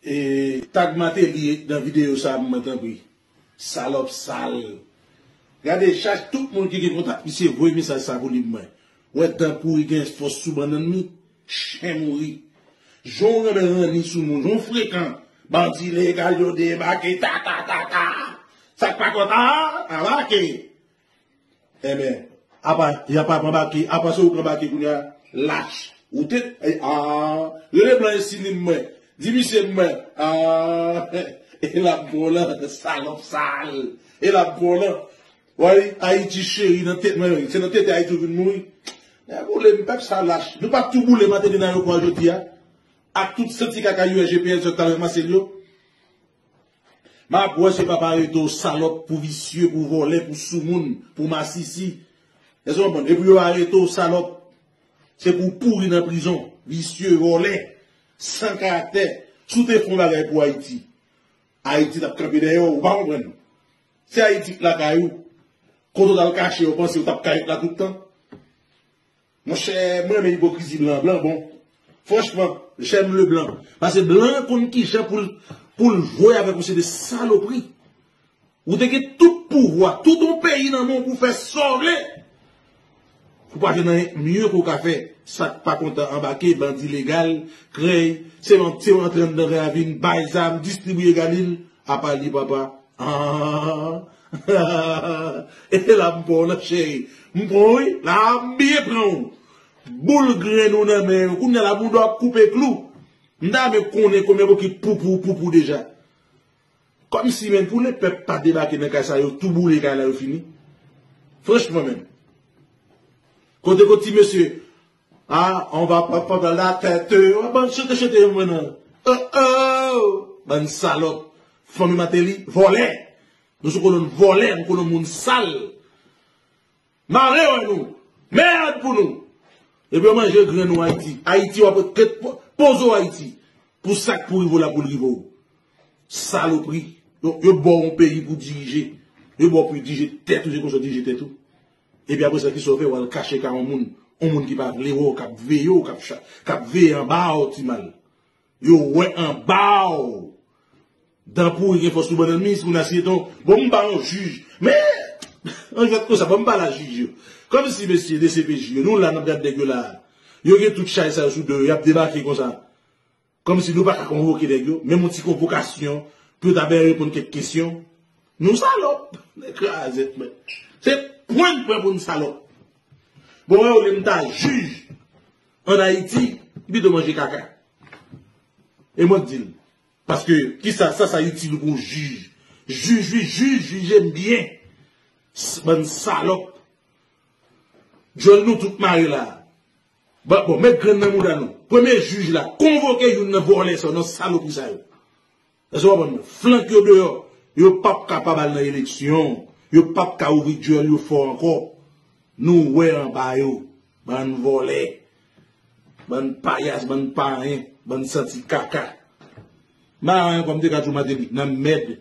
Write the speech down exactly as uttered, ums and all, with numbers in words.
E, tag Martelly nan videyo sa pou mwen, tanpri. Salòp sal. Gade, chak tout moun ki gen kontak misye, voye mesaj sa pou li pou mwen. Wè dan pouri gen fòs sou bannann li. Chen mouri. Jan w renmen ranni sou moun, jan w frekan. Bandi legal yo debake, ta, ta, ta, ta. Sa k pa kontan, anbake. Enben, apa, y ap ap anbake, apa se ou k anbake kounye a, lach. Ou te, e, a, rele blan e sini mwen. Di misye mwen, a, e l ap bon lan, salòp sal. E l ap bon lan. Woy, Ayiti cheri nan tèt mwen, se nan tete Ayiti ou vin mouri. Nèg boule m, pèp sa lach. Nou pa t tou boule Martelly nan ayewopò a jodi a? Ak tout santi kaka U S G P S yo t al ranmase l yo? M ap wè se papa rete w salòp pou visye, pou vòlè, pou soumoun, pou masisi. Èske w konprann? E pou yo arete w salòp, se pou w pouri nan prizon. Visye, vòlè, san karaktè. Si w te fè yon bagay pou Ayiti, Ayiti t ap kanpe dèyè w, ou pa konprann. Se Ayiti k lakay ou. Kote w t al kache, ou panse w t ap ka ret la tout tan? Monchè, mwen renmen ipokrizi blan. Blan bon. Franchman, j'aime le blanc. Paske blan konn kijan pou l, pou l jwe avèk yon seri de salopri. Ou te gen tout pouvwa, tout yon peyi nan men w pou fè sa w vle. Ou pa jwenn anyen mye ke w ka fè. Sa k pa kontan anbake, bandi legal, krèy, se yon, se yon antre anndan ravin, bay zam, distribiye galil, apa li papa. Ah, e la m pran w nan cheri. M pran w wi, la m byen pran w. Boul grenn ou nan men yo. Kounye a la bouda w ap koupe klou. M ta renmen konnen konbyen bokit poupou ou poupou deja. Kòmsi menm pou lepèp pa debake nan kay sa yo, tou boule kay la yo fini. Franchman menm. Kote kote ti mesye, ah, on va pa pa la tèt, euh, on va chante chante mwen nan. Oh oh, bann salòp. Fanmi Martelly, vòlè. Nou sou kolonn vòlè, nou kolonn moun sal. Mare wè nou. Mèd pou nou. Epi yo manje grenn nou Ayiti. Ayiti w ap ret po- poze w Ayiti. Pou sa k pou rive w la pou l rive w. Salopri. Yo, yo ba w yon peyi pou dirije. Yo ba w pou dirije tèt ou, se konsa w dirije tèt ou. Epi apre sa, kisa w fè? W al kache ka yon moun. Yon moun ki pa vle wè w, k ap veye w, k ap cha- k ap veye anba w, ti mal. Yo wè anba w. Dan pouri gen fòs sou bannann, minis moun asiyeton. Bon, m pa yon jij. Men, an jwèt konsa, bon, m pa la jij yo. Kòmsi mesye D C P J yo, nou la n ap gade nèg yo la. Yo gen tout chay sa yo sou do yo, y ap debake konsa. Kòmsi nou pa ka konvoke nèg yo, menm yon ti konvokasyon, pou yo ta byen reponn kèk kesyon. Nou salòp, nèg krazèt, men. Se pwen n pwen pou n salòp. Bon, wè, olye m ta jij ann Ayiti, m pito manje kaka. E mwen k di l. Paske, kisa, sa, sa itil ou pou w jij? Jij, wi, jij, jije m byen. S- Bann salòp. Djòl nou tout mare la. Ba- Bon, met grenn nan mouda nou. Premye jij la, konvoke youn nan vòlè sa yo, nan salopri sa yo. Èske w konprann mwen? Flank yo deyò. Yo p ap kapab al nan eleksyon. Yo p ap ka ouvri djòl yo fò ankò. Nou wè anba yo. Bann vòlè. Bann payas, bann payen, bann santi kaka. Mayen, kòm te ka di w Martelly, nan mèd.